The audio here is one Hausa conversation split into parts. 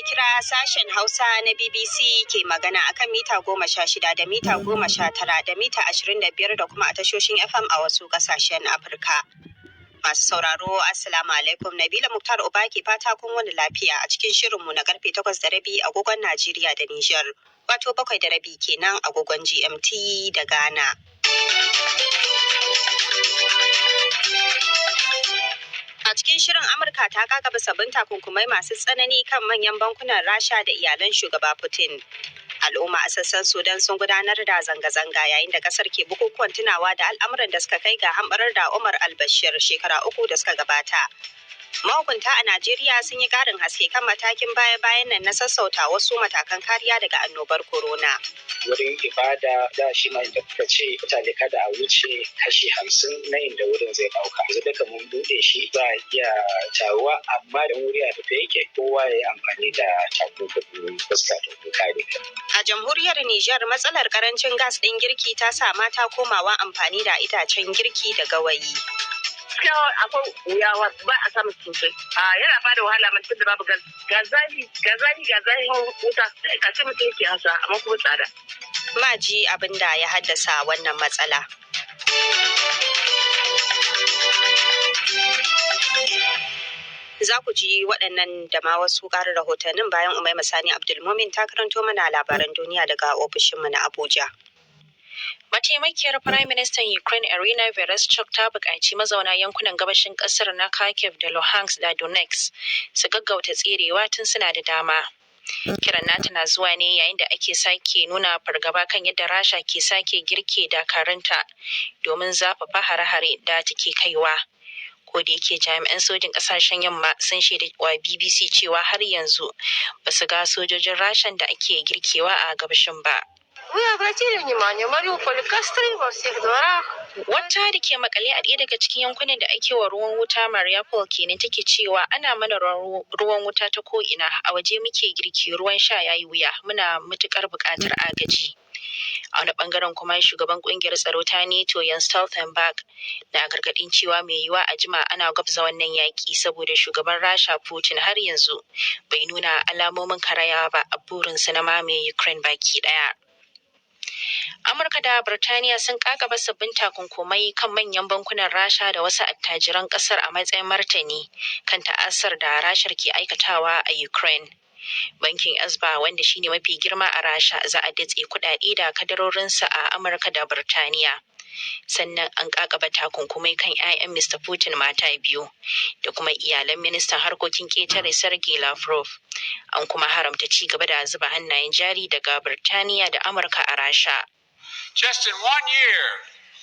Kira sashen Hausa na BBC ke magana akan mita 16 da mita 19 da mita 25 da kuma a tashoshin FM a wasu kasashen Afirka. Masu sauraro, Assalamu alaikum. Nabila Muktar Uba ke fata kun wani lafiya a cikin shirinmu na karfe 8:30 agogon Najeriya da Nijar, wato 7:30 kenan agogon GMT da Ghana. A cikin shirin, Amurka ta kakaba sabbin takunkumai masu tsanani kan manyan bankunan Rasha da iyalan shugaba Putin. Al'umma a sassan Sudan sun gudanar da zanga-zanga yayin da kasar ke bukukuwan tunawa da al'amuran da suka kai ga hambarar da Umar al-Bashir shekara 3 da suka gabata. Mahukunta a Najeriya sun yi ƙarin haske kan matakin baya-bayan nan na sassauta wasu matakan kariya daga annobar corona. Wurin ibada da shi ma inda kuka ce mutane kada a wuce kashi 50 na inda wurin zai dauka. Yanzu duka mun bude shi, za a iya taruwa, amma da wuri a rufe yake, kowa ya yi amfani da takunkumin fuska domin kare kai. A jamhuriyar Nijar, matsalar karancin gas ɗin girki ta sa mata komawa amfani da itacen girki da gawayi. Gaskiya akwai wuya, ba a samu sosai. A yana bada wahala man tunda babu gas, ga zafi, ga zafi, ga zafin wuta, sai ka ce mutum yake hasa, amma kuma tsada. Maji abin da ya haddasa wannan matsala. Za ku ji waɗannan da ma wasu ƙarin rahotannin bayan Umaima Sani Abdulmumin ta karanto mana labaran duniya daga ofishinmu na Abuja. Mataimakiyar Firaministan Ukraine Irina Vereshchuk ta buƙaci mazauna yankunan gabashin ƙasar na Kharkiv da Luhansk da Donetsk su gaggauta tserewa tun suna da dama. Kiran nata na zuwa ne yayin da ake sake nuna fargaba kan yadda Rasha ke sake girke dakarunta domin zafafa hare-hare da take kaiwa. Ko da yake jami'an sojin ƙasashen yamma sun shaida wa BBC cewa har yanzu ba su ga sojojin Rashan da ake girkewa a gabashin ba. Вы обратили внимание, в Мариуполе костры во всех дворах. Wata da ke makale a ɗaya daga cikin yankunan da ake wa ruwan wuta, Mariupol kenan, take cewa ana mana ruwan wuta ta ko'ina, a waje muke girki, ruwan sha yayi wuya, muna matuƙar buƙatar agaji. A wani ɓangaren kuma, shugaban ƙungiyar tsaro ta NATO Jens Stoltenberg na gargaɗin cewa mai yiwuwa a jima ana gwabza wannan yaƙi, saboda shugaban Rasha Putin har yanzu bai nuna alamomin karaya ba a burinsa na mamaye Ukraine baki ɗaya. Amurka da Birtaniya sun kakaba sabbin takunkumai kan manyan bankunan Rasha da wasu attajiran kasar a matsayin martani kan ta'asar da Rashar ke aikatawa a Ukraine. Bankin Sber, wanda shine mafi girma a Rasha, za a datse kudade da kadarorinsa a Amurka da Birtaniya. Sannan an kakaba takunkumai kan 'ya'yan Mr. Putin mata biyu da kuma iyalan ministan harkokin ƙetare Sergei Lavrov. An kuma haramta ci gaba da zuba hannayen jari daga Birtaniya da Amurka a Rasha. Just in one year,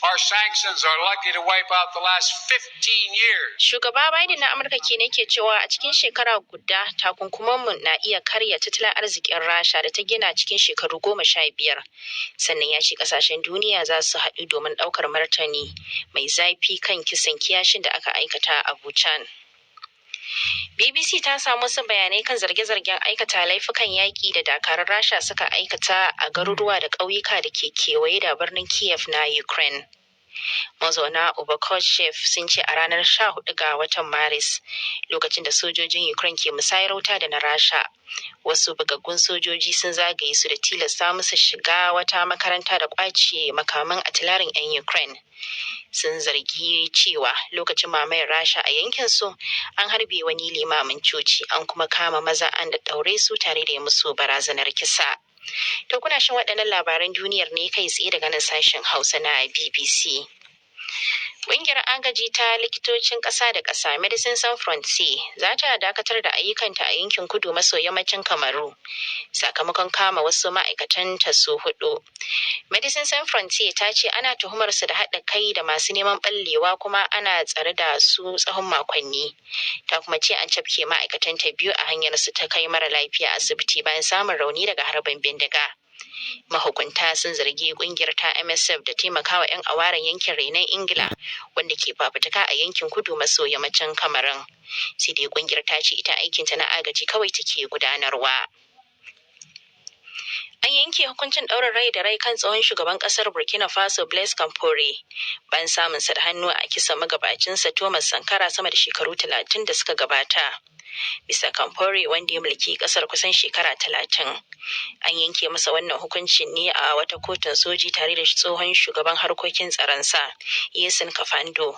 our sanctions are likely to wipe out the last 15 years. Shugaba Biden na Amurka kenan ke cewa a cikin shekara guda takunkumanmu na iya karya tattalin arzikin Rasha da ta gina cikin shekaru 15. Sannan ya ce kasashen duniya za su haɗu domin ɗaukar martani mai zafi kan kisan kiyashin da aka aikata a Bucha. BBC ta samu wasu bayanai kan zarge-zargen aikata laifukan yaƙi da dakarun Rasha suka aikata a garuruwa da ƙauyuka da ke kewaye da birnin Kiev na Ukraine. Mazauna Obukhovychi sun ce a ranar 14 ga watan Maris, lokacin da sojojin Ukraine ke musayar wuta da na Rasha, wasu bugaggun sojoji sun zagaye su da tilasta musu shiga wata makaranta da kwace makaman atilarin 'yan Ukraine. Sun zargi cewa lokacin mamayar Rasha a yankin su, an harbe wani limamin coci, an kuma kama maza an ɗaɗɗaure su tare da musu barazanar kisa. To, kuna shan waɗannan labaran duniyar ne kai tsaye daga nan sashen Hausa na BBC. Ƙungiyar agaji ta likitocin ƙasa da ƙasa Medecins Sans Frontieres za ta dakatar da ayyukanta a yankin kudu maso yammacin Kamaru sakamakon kama wasu ma'aikatan ta su hudu. Medecins Sans Frontiere ta ce ana tuhumar su da haɗa kai da masu neman ɓallewa kuma ana tsare da su tsawon makonni. Ta kuma ce an cafke ma'aikatan ta biyu a hanyar su ta kai mara lafiya asibiti bayan samun rauni daga harbin bindiga. Mahukunta sun zargi kungiyar ta MSF da taimakawa 'yan awaren yankin renon Ingila wanda ke fafutuka a yankin kudu maso yammacin Kamarun. Sai dai kungiyar ta ce ita aikinta na agaji kawai take gudanarwa. An yanke hukuncin ɗaurin rai da rai kan tsohon shugaban ƙasar Burkina Faso Blaise Compaoré bayan samun sa da hannu a kisan magabacinsa Thomas Sankara sama da shekaru 30 da suka gabata. Mr. Compaore, wanda ya mulki kasar kusan shekara 30, an yanke masa wannan hukuncin ne a wata kotun soji tare da tsohon shugaban harkokin tsaronsa, Yesin Kafando.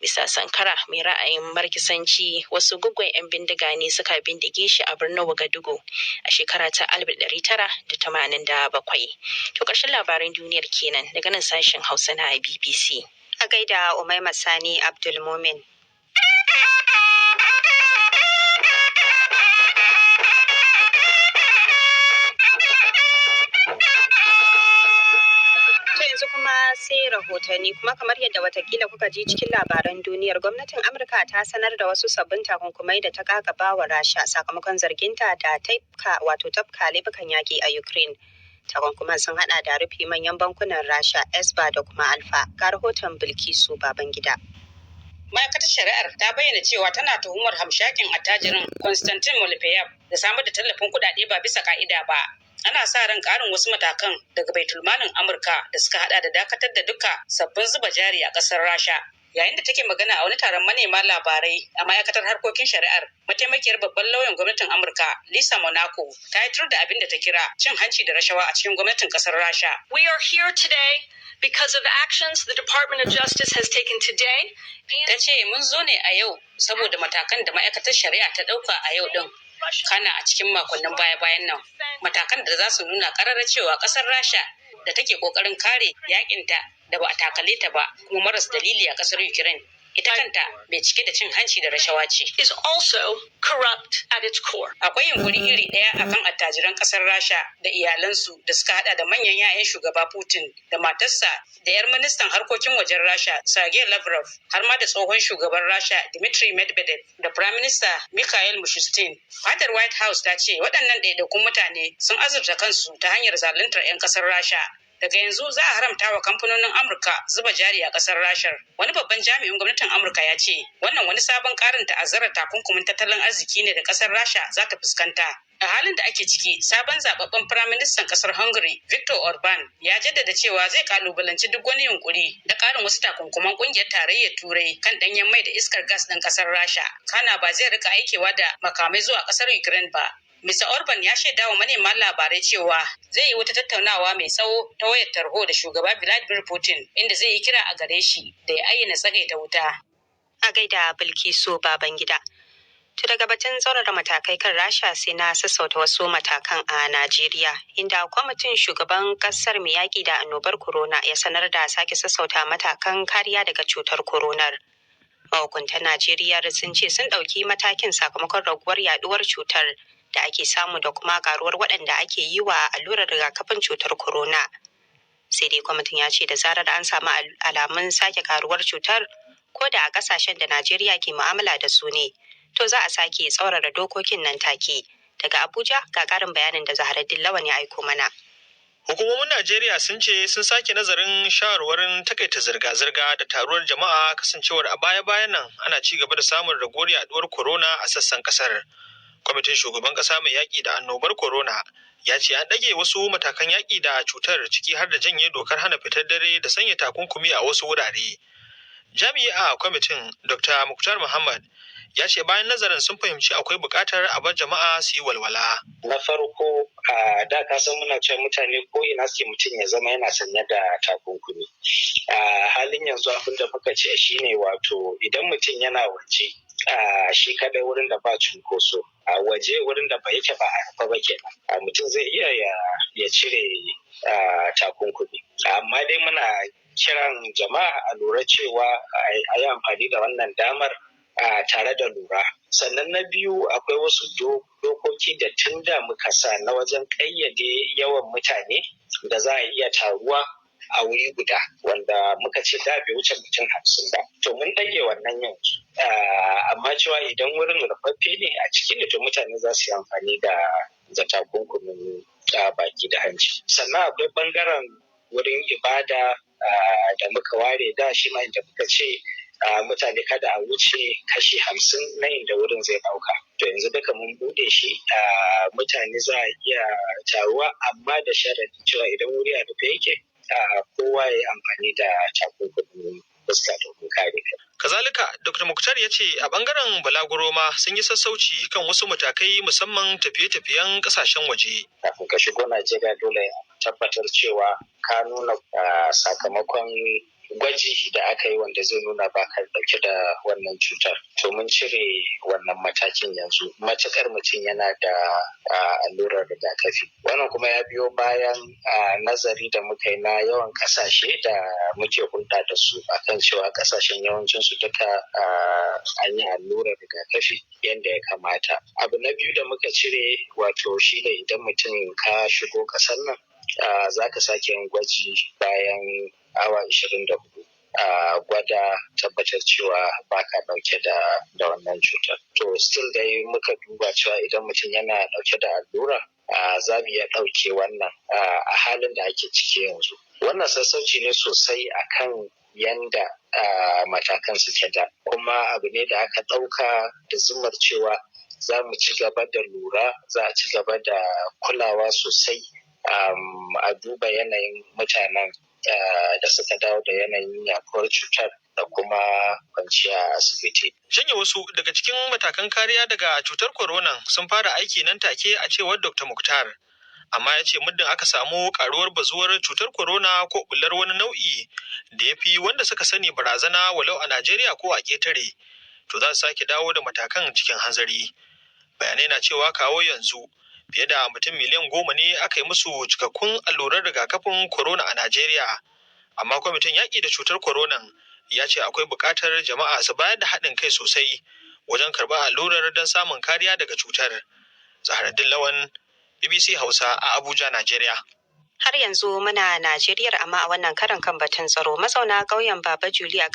Mr. Sankara mai ra'ayin markisanci, wasu guggun 'yan bindiga ne suka bindige shi a birnin Wagadugu a shekara ta 1987. To, ƙarshen labaran duniyar kenan daga nan sashen Hausa na BBC. A gaida Umaima Sani Abdulmumin. To, yanzu kuma sai rahotanni. Kuma kamar yadda watakila kuka ji cikin labaran duniyar, gwamnatin Amurka ta sanar da wasu sabbin takunkumai da ta kakaba wa Rasha sakamakon zarginta da taifka, wato tafka laifukan yaƙi a Ukraine. Takunkuman sun hada da rufe manyan bankunan Rasha, Esba da kuma Alfa. Ga rahoton Bilkisu Babangida. Ma'aikatar shari'ar ta bayyana cewa tana tuhumar hamshakin attajirin Konstantin Malofeyev da samar da tallafin kuɗaɗe ba bisa ka'ida ba. Ana sa ran ƙarin wasu matakan daga baitulmalin Amurka da suka hada da dakatar da duka sabbin zuba jari a ƙasar Rasha. Yayin da take magana a wani taron manema labarai a ma'aikatar harkokin shari'ar, mataimakiyar babban lauyan gwamnatin Amurka, Lisa Monaco, ta yi da abin da ta kira cin hanci da rashawa a cikin gwamnatin ƙasar Rasha. We are here today because of actions the Department of Justice has taken today. Ta ce, "Mun zo ne a yau saboda matakan da ma'aikatar shari'a ta ɗauka a yau ɗin, kana a cikin makonnin baya-bayan nan, matakan da za su nuna ƙarara cewa ƙasar Rasha da take ƙoƙarin kare yakinta da ba a takale ta ba kuma maras dalili a ƙasar Ukraine, ita kanta mai cike da cin hanci da rashawa ce." Is also corrupt at its core. Akwai yunkuri iri ɗaya akan attajiran ƙasar Rasha da iyalansu da suka hada da manyan 'ya'yan shugaba Putin da matarsa da 'yar ministan harkokin wajen Rasha, Sergei Lavrov, har ma da tsohon shugaban Rasha, Dmitry Medvedev, da Prime Minister Mikhail Mishustin. Fadar White House ta ce waɗannan ɗaiɗaikun mutane sun azurta kansu ta hanyar zaluntar 'yan ƙasar Rasha. Daga yanzu za a haramta wa kamfanonin Amurka zuba jari a kasar Rashar. Wani babban jami'in gwamnatin Amurka ya ce wannan wani sabon karin ta'azzarar takunkumin tattalin arziki ne da kasar Rasha za ta fuskanta. A halin da ake ciki, sabon zababben firaministan kasar Hungary, Victor Orban, ya jaddada cewa zai kalubalanci duk wani yunkuri da karin wasu takunkuman Kungiyar Tarayyar Turai kan danyen mai da iskar gas ɗin kasar Rasha, kana ba zai rika aikewa da makamai zuwa kasar Ukraine ba. Mr. Orban ya shaida wa manema labarai cewa zai yi wata tattaunawa mai tsawo ta wayar tarho da shugaba Vladimir Putin, inda zai yi kira a gare shi da ya ayyana tsagaita wuta. A gaida Bilkisu Babangida. To, daga batun tsaurara matakai kan Rasha sai na sassauta wasu matakan a Najeriya, inda kwamitin shugaban kasar mai yaƙi da annobar corona ya sanar da sake sassauta matakan kariya daga cutar coronar. Mahukuntan Najeriya sun ce sun ɗauki matakin sakamakon raguwar yaduwar cutar da ake samu da kuma karuwar waɗanda ake yi wa allurar rigakafin cutar corona. Sai dai kwamitin ya ce da zarar an samu alamun sake karuwar cutar, ko da a ƙasashen da Najeriya ke mu'amala da su ne, to za a sake tsaurara dokokin nan take. Daga Abuja ga ƙarin bayanin da Zaharaddin Lawan ya aiko mana. Hukumomin Najeriya sun ce sun sake nazarin shawarwarin takaita zirga-zirga da taruwar jama'a, kasancewar a baya-bayan nan ana ci gaba da samun raguwar yaduwar corona a sassan kasar. Kwamitin shugaban kasa mai yaƙi da annobar corona ya ce an ɗage wasu matakan yaƙi da cutar, ciki har da janye dokar hana fitar dare da sanya takunkumi a wasu wurare. Jami'i a kwamitin, Dr. Muktar Muhammad, ya ce bayan nazarin sun fahimci akwai buƙatar a bar jama'a su yi walwala. Na farko, a da ka san muna cewa mutane ko ina suke, mutum ya zama yana sanye da takunkumi. A halin yanzu abin da muka ce shine, wato idan mutum yana waje a shi kadai, wurin da ba cunkoso, a waje wurin da ba yake ba a rufe ba kenan, mutum zai iya ya cire takunkumi. Amma dai muna kiran jama'a a lura cewa a yi amfani da wannan damar tare da lura. Sannan na biyu, akwai wasu dokoki da tun da muka sa na wajen ƙayyade yawan mutane da za a iya taruwa a wuri guda, wanda muka ce da bai wuce mutum 50 ba, to mun ɗage wannan yanzu. Amma cewa idan wurin rufaffe ne, a ciki ne, to mutane za su yi amfani da takunkumin baki da hanci. Sannan akwai bangaren wurin ibada da muka ware da shi ma, inda muka ce mutane kada a wuce kashi 50 na inda wurin zai dauka, to yanzu duka mun bude shi, mutane za a iya taruwa, amma da sharadi cewa idan wuri a rufe yake, kowa ya yi amfani da takunkumin fuska domin kare kai. Kazalika, Dr. Dr. Muktar ya ce a bangaren balaguro ma sun yi sassauci kan wasu matakai, musamman tafiye-tafiyen kasashen waje. Kafin ka shigo Najeriya, dole tabbatar cewa ka nuna sakamakon gwaji da aka yi wanda zai nuna ba ka dauke da wannan cutar. To, mun cire wannan matakin yanzu, matukar mutum yana da allurar rigakafi. Wannan kuma ya biyo bayan nazari da muka yi na yawan kasashe da muke hulɗa da su, akan cewa kasashen yawancin su duka an yi allurar rigakafi yadda ya kamata. Abu na biyu da muka cire, wato shine idan mutum ka shigo ƙasar nan, za ka sake yin gwaji bayan awa 24, a gwada tabbatar cewa baka dauke da wannan cutar. To, still dai muka duba cewa idan mutum yana dauke da allura, za mu iya dauke wannan a halin da ake ciki yanzu. Wannan sassauci ne sosai akan yanda matakan suke da, kuma abu ne da aka dauka da zumar cewa za mu ci gaba da lura, za a ci gaba da kulawa sosai, a duba yanayin mutanen da suka dawo da yanayin yaduwar cutar da kuma kwanciya a asibiti. Janye wasu daga cikin matakan kariya daga cutar corona sun fara aiki nan take, a cewar Dr. Muktar. Amma ya ce muddin aka samu karuwar bazuwar cutar corona ko bullar wani nau'i da ya fi wanda suka sani barazana, walau a Najeriya ko a ƙetare, to za su sake dawo da matakan cikin hanzari. Bayanai na cewa kawo yanzu fiye da mutum miliyan 10 ne aka yi musu cikakkun alluran rigakafin corona a Najeriya. Amma kwamitin yaƙi da cutar corona ya ce akwai buƙatar jama'a su bayar da haɗin kai sosai wajen karɓar allurar don samun kariya daga cutar. Zaharaddin Lawan, BBC Hausa a Abuja, Najeriya. Har yanzu muna Najeriya, amma a wannan karan kan batun tsaro. Mazauna ƙauyen Baba Juli a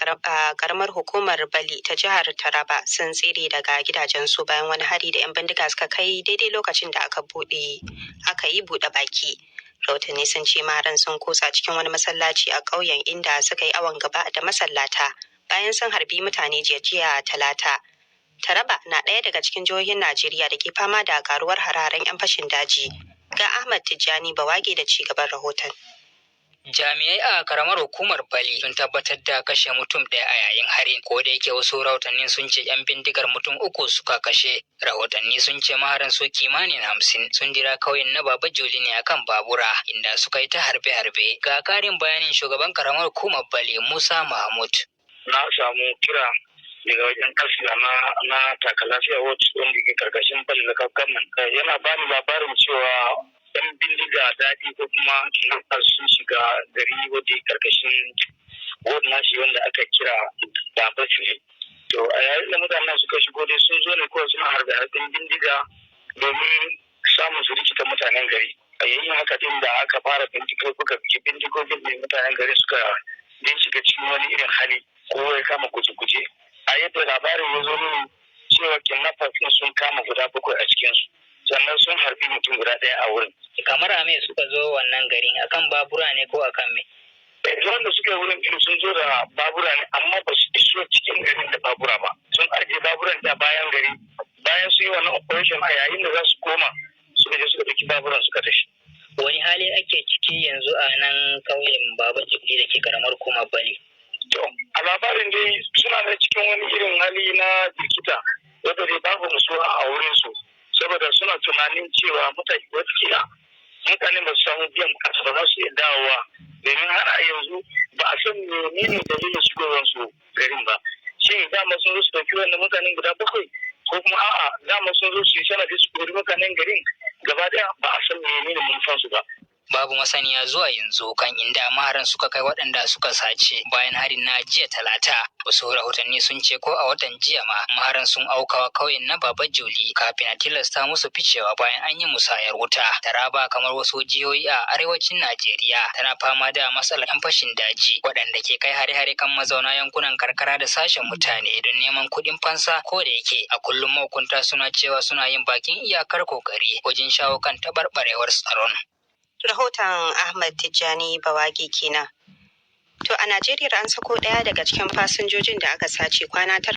karamar hukumar Bali ta jihar Taraba sun tsere daga gidajensu bayan wani hari da 'yan bindiga suka kai daidai lokacin da aka yi buɗe baki. Rahotanni sun ce maharan sun kutsa cikin wani masallaci a ƙauyen, inda suka yi awon gaba da masallata bayan sun harbi mutane jiya Talata. Taraba na ɗaya daga cikin jihohin Najeriya da ke fama da karuwar hararen 'yan fashin daji. Ga Ahmad Tijjani Bawage da ci gaban rahoton. Jami'ai a karamar hukumar Bali sun tabbatar da kashe mutum ɗaya a yayin harin, ko da yake wasu rahotannin sun ce 'yan bindigar mutum uku suka kashe. Rahotanni sun ce maharan su kimanin 50 sun dira kauyen na Baba Juli ne akan babura, inda suka yi ta harbe-harbe. Ga karin bayanin shugaban karamar hukumar Bali, Musa Mahmud. Na samu kira daga wajen kansila na Taka Lafiya Ward, wanda ke karkashin Bali Local Government. Yana bani labarin cewa yan bindiga daɗi ko kuma kidnappers sun shiga gari wadda karkashin ward nashi wanda aka kira Baba Juli. To, a yayin da mutanen suka shigo dai, sun zo ne kawai suna harbe harbin bindiga domin samun su rikita mutanen gari. A yayin haka din da aka fara bincike, buga bindigogin ne, mutanen gari suka bincika cikin wani irin hali, kowa ya kama guje-guje. A yadda labarin ya zo mini, cewa kidnappers sun kama guda bakwai a cikinsu, sannan sun harbi mutum guda ɗaya a wurin. Kamar a me suka zo wannan garin, akan babura ne ko akan me? Wanda suka yi wurin ɗin sun zo da babura ne, amma ba su iso cikin garin da babura ba. Sun ajiye baburan da bayan gari. Bayan sun yi wannan operation, a yayin da za su koma, suka je suka ɗauki baburan suka tafi. Wani hali ake ciki yanzu a nan kauyen Baba Jibli da ke karamar hukumar Bali? To, a labarin dai suna da cikin wani irin hali na jirkita wadda dai babu nutsuwa a wurinsu, saboda suna tunanin cewa mutane watakila mutane ba su samu biyan bukata ba, za su iya dawowa, domin har a yanzu ba a san menene dalilin shigowarsu garin ba. Shin dama sun zo su dauki wannan mutanen guda bakwai, ko kuma a'a, dama sun zo su yi sanadi su kori mutanen garin gaba daya? Ba a san menene manufansu ba. Babu masaniya zuwa yanzu kan inda maharan suka kai waɗanda suka sace bayan harin na jiya Talata. Wasu rahotanni sun ce ko a watan jiya ma maharan sun aukawa kauyen na Baba Juli kafin a tilasta musu ficewa bayan an yi musayar wuta. Taraba, kamar wasu jihohi a arewacin Najeriya, tana fama da matsalar 'yan fashin daji waɗanda ke kai hare-hare kan mazauna yankunan karkara da sashen mutane don neman kuɗin fansa, ko da yake a kullum mahukunta suna cewa suna yin bakin iyakar kokari wajen shawo kan taɓarɓarewar tsaron. Rahoton Ahmad Tijjani Bawagi kenan. To, a Najeriya an sako ɗaya daga cikin fasinjojin da aka sace kwana 9